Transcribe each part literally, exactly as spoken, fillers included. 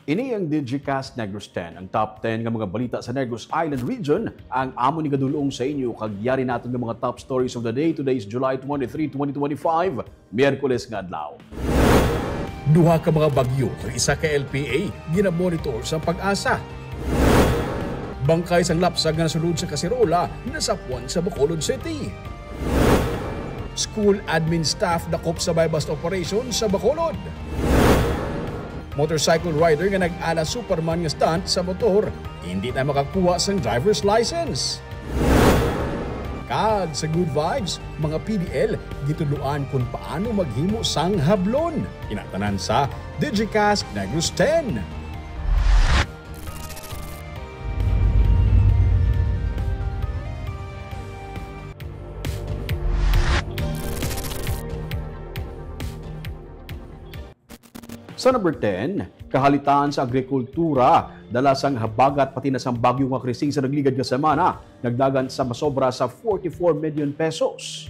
Ini ang Digicast Negros ten, ang top ten nga mga balita sa Negros Island Region, ang amo ni gadulong sa inyo kag yari naton nga mga top stories of the day. Today is July twenty-three, twenty twenty-five, Miyerkules nga adlaw. Duha ka mga bagyo kag isa ka L P A ginamonitor sa PAGASA. Bangkay sang lapsag nga nasulod sa kaserola nasapwan sa Bacolod City. School admin staff dakop sa buy-bust operation sa Bacolod. Motorcycle rider nga nag-ala Superman nga stunt sa motor, hindi na makakuha sang driver's license. Kag sa Good Vibes, mga P D L gitudloan kon paano maghimo sang hablon. Ina tanan sa Digicast Negros ten. Sa number ten, kahalitan sa agrikultura, dala sang habagat pati na sang bagyo nga Krising sa nagligad nga semana, nagdagan sa masobra sa forty-four million pesos.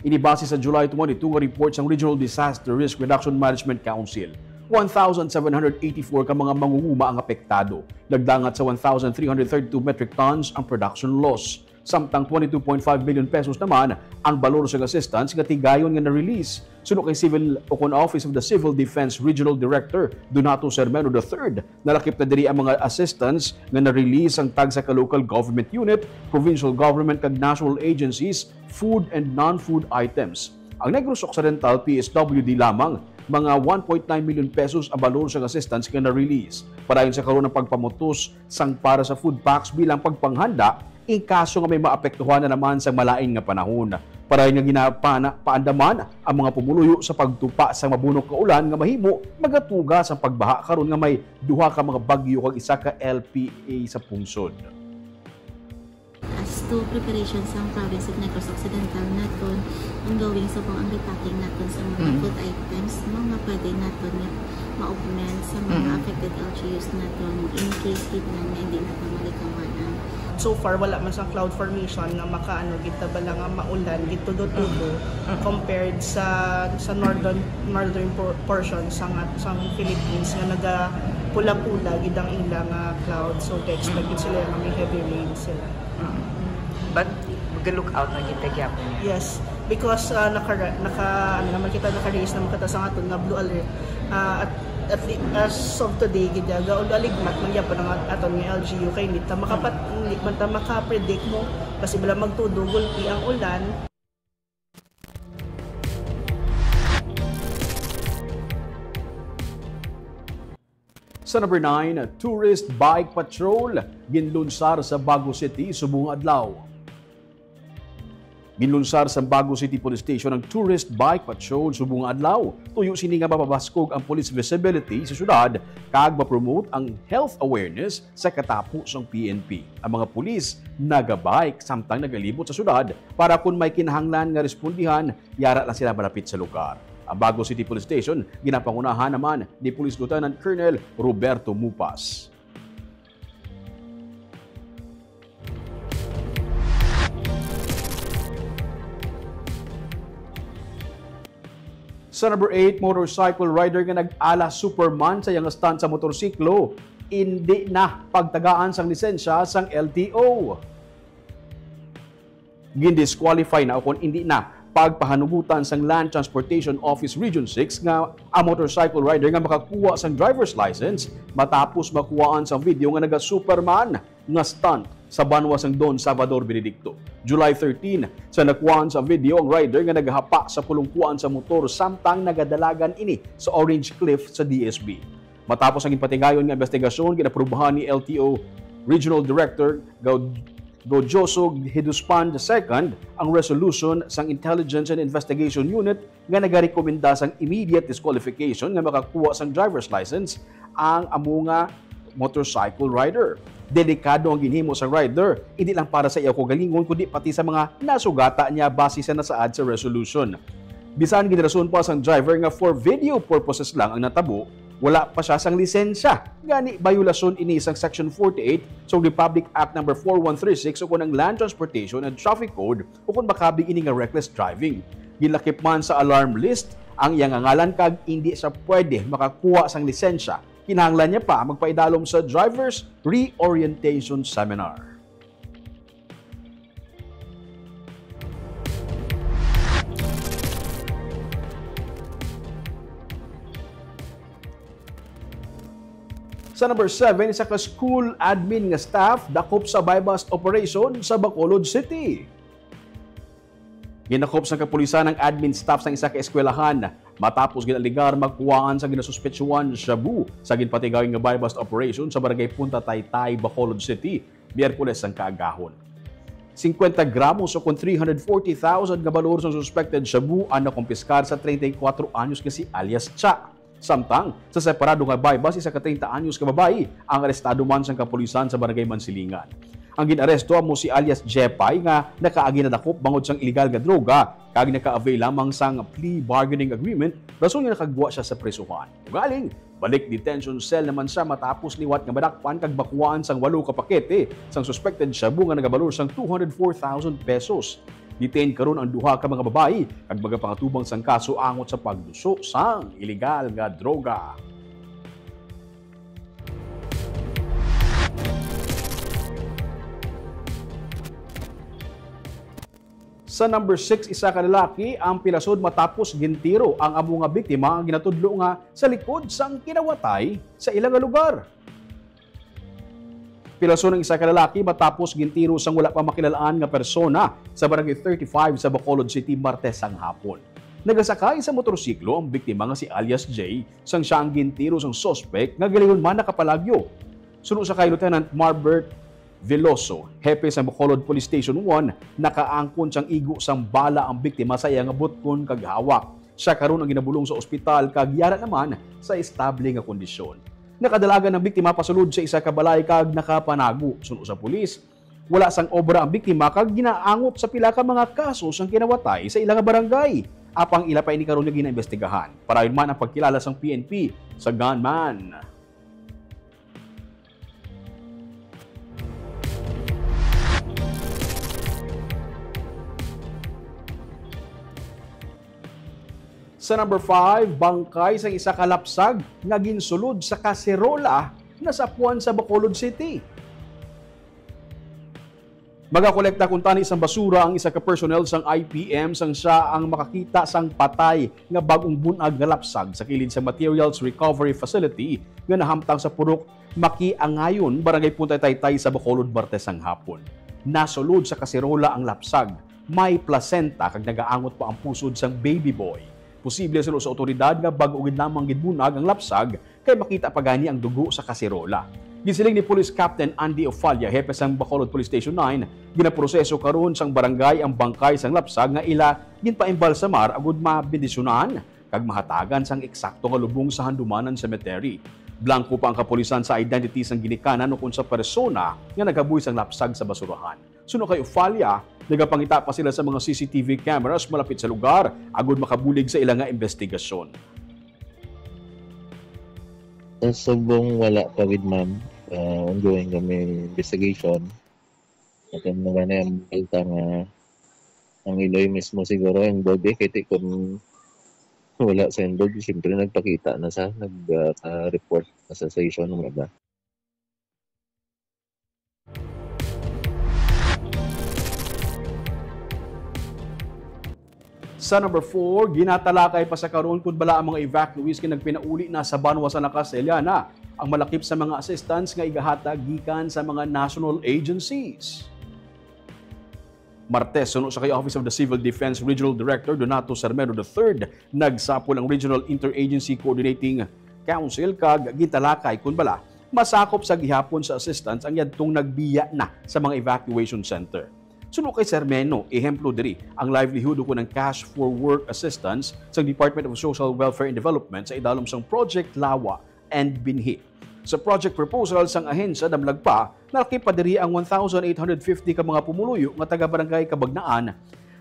Ini base sa July twenty-two nga report sang Regional Disaster Risk Reduction Management Council. One thousand seven hundred eighty-four ka mga mangunguma ang apektado, nagdangat sa one thousand three hundred thirty-two metric tons ang production loss. Samtang twenty-two point five million pesos naman ang balor sang assistance nga tigayon nga na-release. Suno kay Civil, o kon Office of the Civil Defense Regional Director Donato Sermeno the third, nalakip na diri ang mga assistance nga na-release sang tagsa ka local government unit, provincial government kag national agencies, food and non-food items. Ang Negros Occidental P S W D lamang, mga one point nine million pesos ang balor sang assistance nga na-release. Padayon sa karon ang pagpamutos sang para sa food packs bilang pagpanghanda in kaso nga may maapektuhan na naman sa malain nga panahon. Padayon nga ginapana-, paandaman ang mga pumuluyo sa pagtupa sa mabunok nga ulan nga mahimo magatuga sa pagbaha karon nga may duha ka mga bagyo kag isa ka L P A sa pungsod. As to preparation sang province of Negros Occidental naton, ongoing subong ang repacking naton sa mga Mm. food items, no, nga pwede naton nga ma-augment sa mga Mm. affected L G Us naton in case gid na nga hindi naton malikawan ang So far, wala man sang cloud formation nga makaano gid ta bala nga maulan gid tudo-tudo Mm. Mm. compared sa, sa northern, northern por-, portion sang, sang Philippines nga nagapula-pula gid ang ila nga cloud. So, ga-expect Mm. gid sila nga may heavy rain sila. Mm. But mag-look out na gid ta gyapon niya. Yes, because, ah, naka, naka, ano naman kita, naka-raise naman kita sa aton nga blue alert. Ah, at, at the, as of today, gid, ah, gaulaligmat man gyapon ang at-, aton nga L G U kay hindi ta makapat-, hindi man ta makapredict mo kasi bala magtudo gulpi ang ulan. Sa number nine, Tourist Bike Patrol ginlunsar sa Bago City subong nga adlaw. Ginlunsar sa Bago City Police Station ang Tourist Bike Patrol subong nga adlaw. Tuyo sini nga mapabaskog ang police visibility sa syudad kag ma-promote ang health awareness sa katapo sang P N P. Ang mga pulis nagabike samtang nagalibot sa syudad para kon may kinahanglan nga respondihan, yara lang sila malapit sa lugar. Ang Bago City Police Station ginapangunahan naman ni Police Lieutenant Colonel Roberto Mupas. Sa number eight, motorcycle rider nga nag-ala Superman sa iyang stunt sa motorsiklo, indi na pagtagaan sang lisensya sang L T O. Gindisqualify na o kon indi na pagpahanugutan sang Land Transportation Office Region six nga ang motorcycle rider nga makakuha sang driver's license matapos makuhaan sang video nga naga-Superman nga stunt sa banwa sang Don Salvador Benedicto. July thirteen, sa nakuhaan sa video ang rider nga nagahapa sa pulungkuan sa motor samtang nagadalagan ini sa Orange Cliff sa D S B. Matapos ang ginpatigayon nga investigasyon, ginaprobahan ni L T O Regional Director Gau-, Gaudioso Hiduspan the second ang resolution sang Intelligence and Investigation Unit nga nagarekomenda sang immediate disqualification nga makakuha sang driver's license ang amo nga motorcycle rider. Delikado ang ginhimo sang rider, hindi lang para sa iya kaugalingon, kundi pati sa mga nasugata niya base sa nasaad sa resolution. Bisan ginrason pa sang driver nga for video purposes lang ang natabo, wala pa siya sang lisensya. Gani, bayulasyon ini sang Section forty-eight sang Republic Act Number four one three six ukon ang Land Transportation and Traffic Code ukon makabig ini nga reckless driving. Ginlakip man sa alarm list ang iya nga ngalan kag indi siya pwede makakuha sang lisensya. Kinahanglan niya pa magpaidalom sa Driver's Reorientation Seminar. Sa number seven, isa ka school admin nga staff dakop sa buy-bust operation sa Bacolod City. Ginakop sang kapulisan ang admin staff sang isa ka eskwelahan matapos gin-alegar magkuhaan sa ginasuspetsuhan shabu sa ginpatigayon nga buy-bust operation sa barangay Punta Taytay, Bacolod City, Miyerkules sang kaagahon. Singkwenta gramos o kon three hundred forty thousand nga balor sang suspected shabu ang nakumpiskar sa treinta y cuatro anyos nga si alias Cha. Samtang, sa separado nga buy-bust, isa ka treinta anyos ka babayi ang arestado man sang kapulisan sa Barangay Mansilingan. Ang gin-aresto amo si alias Jepay nga nakaagi na dakop bangod sang iligal nga droga kag naka-avail lamang sang plea bargaining agreement, rason nga nakagwa siya sa prisuhan. Ugaling, balik detention cell naman siya matapos liwat nga madakpan kag makuhaan sang walo ka pakete sang suspected shabu nga nagabalor sang two hundred four thousand pesos. Detained karon ang duha ka mga babayi kag magapangatubang sang kaso angot sa pagduso sang iligal nga droga. Sa number six, isa ka lalaki ang pilasod matapos gintiro ang amo nga biktima nga ginatudlo nga sa likod sang kinawatay sa ila nga lugar. Pilason ang isa ka lalaki matapos gintiro sang wala pa makilal-an nga persona sa Barangay thirty-five sa Bacolod City, Martes sang hapon. Nagasakay sa motorsiklo ang biktima nga si alias J, sang siya ang gintiro sang suspek nga galigon man nakapalagyo. Suno sa kay Lieutenant Marbert Veloso, hepe sa Bacolod Police Station one, nakaangkon sang igo sang bala ang biktima sa iya nga butkon kag hawak. Siya karon ang ginabulong sa ospital kag yara naman sa estable nga kondisyon. Nakadalagan ang biktima pasulod sa isa ka balay kag nakapanago. Suno sa pulis, wala sang obra ang biktima kag ginaangot sa pila ka mga kaso sang kinawatay sa ila nga barangay. Apang ila pa ini karon nga ginaimbestigahan. Padayon man ang pagkilala sang P N P sa gunman. Sa number five, bangkay sang isa ka lapsag nga ginsulod sa kaserola nasapuan sa Bacolod City. Magakolekta kuntani sang basura ang isa ka personnel sang I P M sang siya ang makakita sang patay nga bag-ong bun-ag nga lapsag sa kilid sa Materials Recovery Facility nga nahamtang sa Purok Makiangayon, Barangay Punta Taytay sa Bacolod, Martes sang hapon. Nasulod sa kaserola ang lapsag. May placenta kag nagaangot pa ang pusod sang baby boy. Posible suno sa awtoridad nga bag-o gid lamang ginbunag ang lapsag kay makita pa gani ang dugo sa kaserola. Gisiling ni Police Captain Andy Ofalla, hepe sang Bacolod Police Station nine, ginaproseso karon sang barangay ang bangkay sang lapsag nga ila ginpaimbalsamar agud mabendisyonan kag mahatagan sang eksakto nga lubong sa Handumanan Cemetery. Blangko pa ang kapulisan sa identity sang ginikanan ukon sa persona nga naghaboy sang lapsag sa basurahan. Suno kay Ofalla, nagapangita pa sila sa mga C C T V cameras malapit sa lugar agud makabulig sa ila nga imbestigasyon. Sa subong wala pa gid, ma'am. Ah, ongoing kami investigation. At yung mga na yung balita nga ang Iloy mismo siguro involved eh. Kaya kung wala sa involved, siyempre nagpakita na sa, nag-report na sa station, wala ba? Sa number four, ginatalakay pa sa karon kun bala ang mga evacuees nga nagpinauli na sa banwa sa Nakaselia na ang malakip sa mga assistance nga igahatag gikan sa mga national agencies. Martes, suno sa kay Office of the Civil Defense Regional Director Donato Sermeno the third, nagsapol ang Regional Interagency Coordinating Council kag gintalakay kun bala masakop sa gihapon sa assistance ang yadtong nagbiya na sa mga evacuation center. Suno kay Sermeno, ehemplo diri ang livelihood ukon ang cash for work assistance sa Department of Social Welfare and Development sa idalom sang Project Lawa and Binhi. Sa project proposal sang ahensya, damlag pa, nalakip pa diri ang one thousand eight hundred fifty ka mga pumuluyo nga taga Barangay Cabagnaan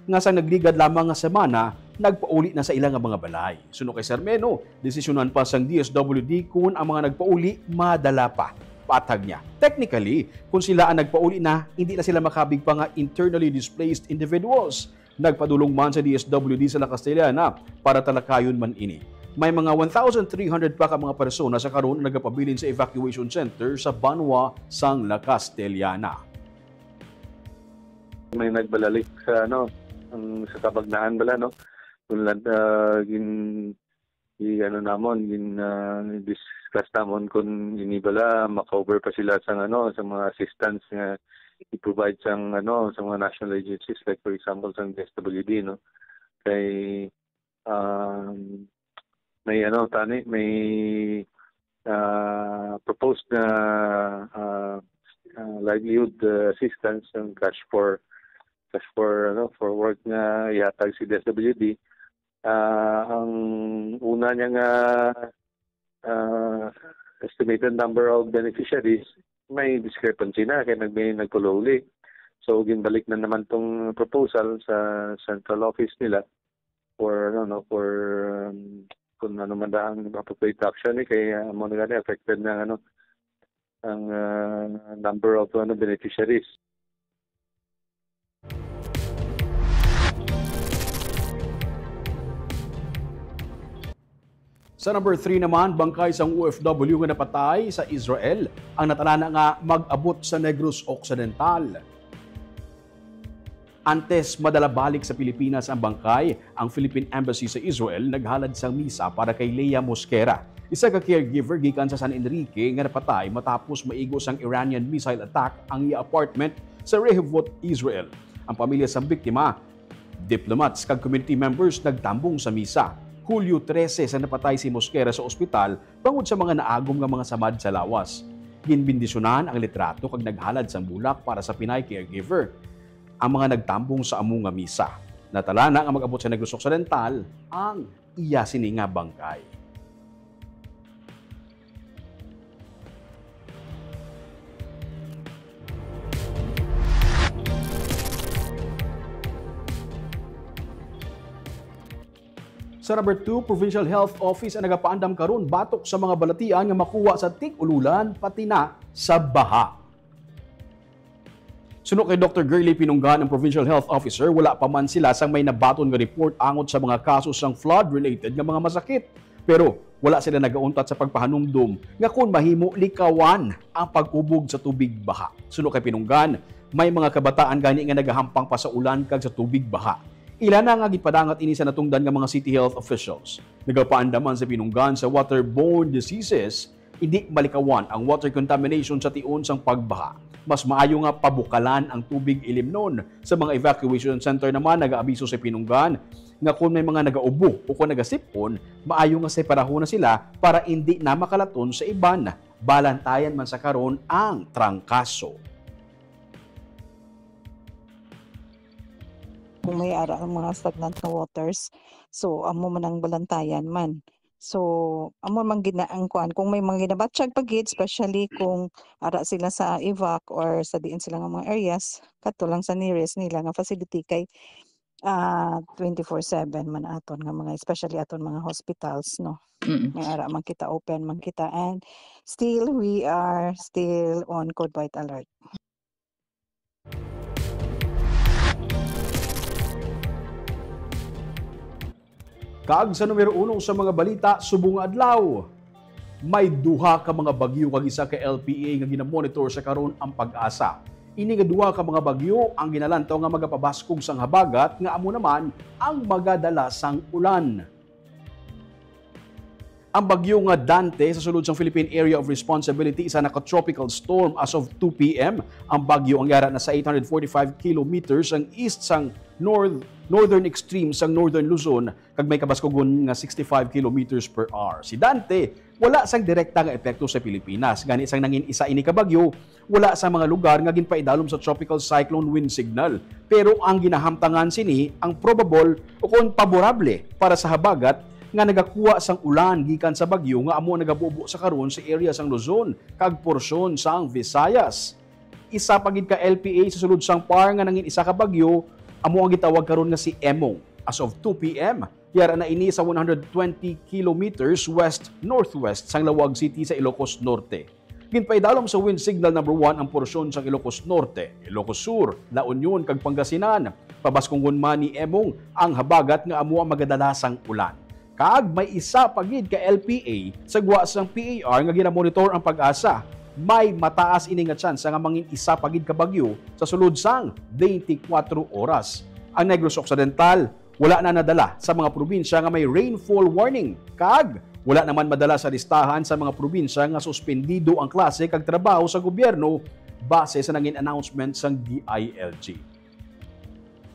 nga sang nagligad lamang nga semana nagpauli na sa ila nga mga balay. Suno kay Sermeno, desisyonan pa sang D S W D kon ang mga nagpauli madala pa. Patag niya, technically, kung sila ang nagpauli na, hindi na sila makabig pa nga internally displaced individuals. Nagpadulong man sa D S W D sa La Castellana para talakayon man ini. May mga one thousand three hundred pa ka mga persona sa karon ang nagapabilin sa evacuation center sa banwa sang La Castellana. May nagbalalik sa, ano, ang, sa kabagnahan bala, no? Kung, ah, gin, i-, ano namon, gin, ah, discuss namon kung ini bala ma-cover pa sila sa, ano, sa mga assistance nga i-provide sang, ano, sa mga national agencies, like, for example, sang D S W D, no? Kay, um, may, ano, tani, may, ah, proposed na, ah, ah, livelihood, ah, assistance ng cash for, cash for, ano, for work nga ihatag si D S W D. Ah, ang una niya nga, ah, estimated number of beneficiaries, may discrepancy na kay nag-, may nagpululi. So, ginbalik na naman tong proposal sa central office nila for, ano, no, for, um, kung ano man ang appropriate action, eh, kay, ah, mo na gani affected na, ano, ang, ah, number of, ano, beneficiaries. Sa number three naman, bangkay sang O F W nga napatay sa Israel ang natalana nga mag-abot sa Negros Occidental. Antes madala balik sa Pilipinas ang bangkay, ang Philippine Embassy sa Israel naghalad sang misa para kay Leah Mosquera, isa ka caregiver gikan sa San Enrique nga napatay matapos maigo sang Iranian missile attack ang iya apartment sa Rehovot, Israel. Ang pamilya sang biktima, diplomats kag community members nagtambong sa misa. Hulyo trese sa napatay si Mosquera sa ospital bangod sa mga naagom nga mga samad sa lawas. Ginbendisyonan ang litrato kag naghalad sang bulak para sa Pinay caregiver. Ang mga nagtambong sa amo nga misa, natalana nga mag-abot sa Negros Occidental ang iya sini nga bangkay. Sa number two, Provincial Health Office ang nagapaandam karon batok sa mga balatian nga makuha sa tig-ululan pati na sa baha. Suno kay Doktor Girlie Pinunggan, ang Provincial Health Officer, wala pa man sila sang may nabaton nga report angot sa mga kaso sang flood-related nga mga masakit. Pero wala sila nagauntat sa pagpahanumdom nga kon mahimo likawan ang pag-ubog sa tubig baha. Suno kay Pinunggan, may mga kabataan gani nga nagahampang pa sa ulan kag sa tubig baha. Ila na nga gipadangat ini sa natungdan nga mga city health officials. Nagapaandaman sa Pinunggan sa waterborne diseases, indi malikawan ang water contamination sa tion sang pagbaha. Mas maayo nga pabukalan ang tubig ilimnon. Sa mga evacuation center naman, nagaabiso sa Pinunggan nga kon may mga nagaubo o kon nagasip-on, maayo nga separahon na sila para indi na makalaton sa iban. Balantayan man sa karon ang trangkaso. Kung may ara ang mga stagnant nga waters, so amo man ang balantayan man. So, amo man gina-, ang kuan, kung may mga ginabatyag pa gid, especially kung ara sila sa evac or sa diin sila nga mga areas, kadto lang sa nearest nila nga facility kay, ah, twenty-four seven man aton nga mga, especially aton mga hospitals, no? Mm. May ara man kita, open man kita, and still, we are still on code white alert. Kag sa numero uno sa mga balita subong nga adlaw, may duha ka mga bagyo kag isa ka L P A nga ginamonitor sa karon ang PAGASA. Ini nga duha ka mga bagyo ang ginalantaw nga magapabaskog sang habagat nga amo naman ang magadala sang ulan. Ang bagyo nga Dante sa sulod sang Philippine Area of Responsibility, isa na ka tropical storm as of two P M. Ang bagyo ang yara na sa eight hundred forty-five kilometers ang east sang north, northern extreme sang northern Luzon kag may kabaskugon nga sixty-five kilometers per hour. Si Dante wala sang direkta nga epekto sa Pilipinas, gani sang nangin isa ini ka bagyo, wala sa mga lugar nga ginpaidalom sa tropical cyclone wind signal. Pero ang ginahamtangan sini ang probable o kon paborable para sa habagat nga nagakuha sang ulan gikan sa bagyo nga amo nagabubo sa karon sa area sang Luzon kag porsyon sang Visayas. Isa pa gid ka L P A sa sulod sang PAR nga nangin isa ka bagyo amo ang gitawag karon nga si Emong. As of two P M, yara na ini sa one hundred twenty kilometers west-northwest sang Laoag City sa Ilocos Norte. Ginpaidalom sa Wind Signal Number One ang porsyon sang Ilocos Norte, Ilocos Sur, La Union, kag Pangasinan. Pabaskungon man ni Emong ang habagat nga amo ang magadala sang ulan. Kag may isa pa gid ka L P A sa gwa sang P A R nga ginamonitor ang PAGASA. May mataas ini nga tsansa nga mangin isa pa gid ka bagyo sa sulod sang twenty-four oras. Ang Negros Occidental wala na nadala sa mga probinsya nga may rainfall warning, kag wala naman madala sa listahan sa mga probinsya nga suspendido ang klase kag trabaho sa gobyerno base sa nangin announcement sang D I L G.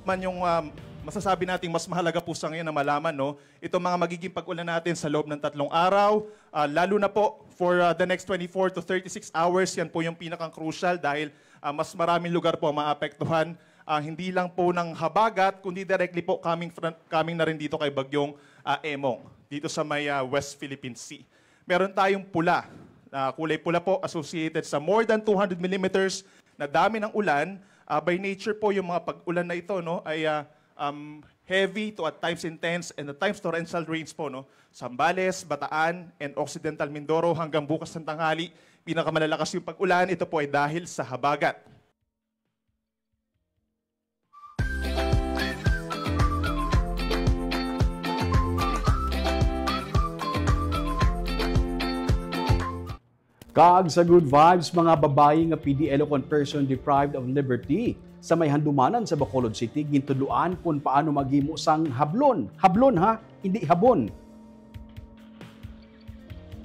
Man yung, um, masasabi nating mas mahalaga po sa ngayon na malaman, no? Itong mga magiging pag-ulan natin sa loob ng tatlong araw, ah, lalo na po for, ah, the next twenty-four to thirty-six hours, yan po yung pinakang crucial dahil, ah, mas maraming lugar po ang maapektuhan. Ah, hindi lang po ng habagat, kundi directly po coming, from, coming na rin dito kay Bagyong, ah, Emong, dito sa may, ah, West Philippine Sea. Meron tayong pula, ah, kulay pula po, associated sa more than two hundred millimeters na dami ng ulan. Ah, by nature po, yung mga pag-ulan na ito, no, ay, ah, um, heavy to at times intense and at times torrential rains po, no? Zambales, Bataan, and Occidental Mindoro hanggang bukas ng tanghali, pinakamalalakas yung pag-ulan. Ito po ay dahil sa habagat. Kag sa Good Vibes, mga babayi nga P D L o kon person deprived of liberty sa may Handumanan sa Bacolod City, gintudloan kung paano maghimo sang hablon. Hablon, ha? Hindi habon.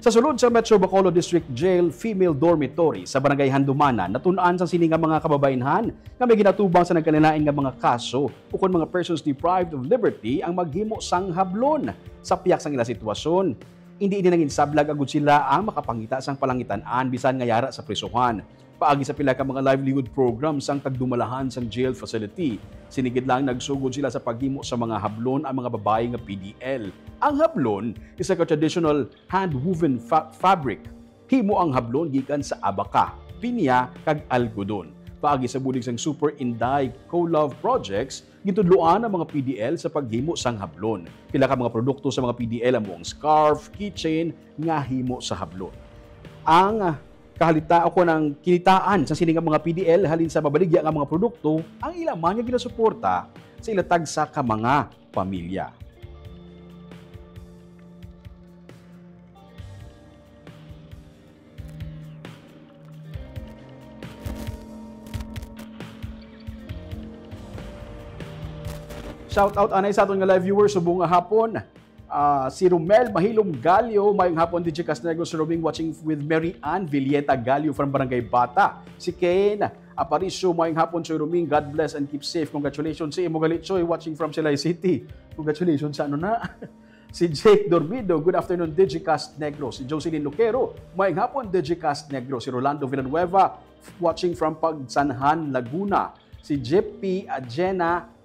Sa sulod sa Metro Bacolod District Jail Female Dormitory sa Barangay Handumanan, natun-an sang sini nga mga kababainhan nga may ginatubang sa nagkalain-lain nga mga kaso ukon mga persons deprived of liberty ang maghimo sang hablon sa piyak sang ila sitwasyon. Indi ini nanginsablag agud sila ang makapangita sang palangitan-an bisan nga yara sa prisuhan. Paagi sa pila ka mga livelihood programs sang tagdumalahan sang jail facility, sini gid lang nagsugod sila sa paghimo sa mga hablon ang mga babayi nga P D L. Ang hablon is a traditional hand-woven fa- fabric. Himo ang hablon gikan sa abaka, pinya, kag algodon. Paagi sa bulig sang Super Inday Co-Love Projects, gintudloan ang mga P D L sa paghimo sang hablon. Pila ka mga produkto sa mga P D L amo ang scarf, keychain nga himo sa hablon. Ang, ah, kahalita o kon ang kinitaan sa sini nga mga P D L halin sa mabaligya nga mga produkto ang ila man nga ginasuporta sa ila tagsa ka mga pamilya. Shout out anay sa aton nga live viewers subong nga hapon. Ah, si Romel Mahilom Galio, mayong hapon, D J Castnegros Roming, watching with Mary Ann Villeta Galio from Barangay Bata. Si Ken Aparicio, mayong hapon, Choy Roming, God bless and keep safe. Congratulations sa imo gali, Choy, watching from Silay City. Congratulations sa ano na. Si Jake Dormido, good afternoon, D J Castnegros. Si Jocelyn Luquero, mayong hapon, D J Castnegros. Si Rolando Villanueva, watching from Pagsanhan, Laguna. Si Jeff P. Ajena,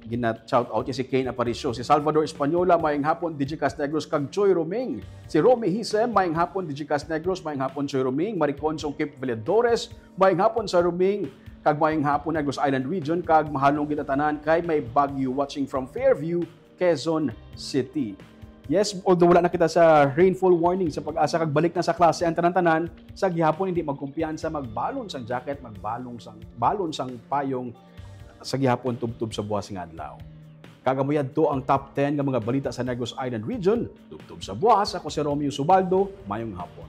gina-shout out niya si Kane Aparicio. Si Salvador Española, mayong hapon, D J Castnegros kag Choy Roming. Si Romy Hisem, mayong hapon, D J Castnegros, mayong hapon, Choy Roming. Maricon Songkip Villadores, mayong hapon sa Roming, kag mayong hapon, Negros Island Region, kag mahalong kita tanan kay may bagyo, watching from Fairview, Quezon City. Yes, although wala na kita sa rainfall warning sa PAGASA kag balik na sa klase ang tanan-tanan, sa gihapon hindi magkumpiyansa, magbalon sang jacket, magbalon sang, balon sang payong, sa gihapon tubtob sa buwas nga adlaw. Kag amo yadto ang top ten nga mga balita sa Negros Island Region. Tubtob sa buwas, ako si Romeo Subaldo. Mayong hapon.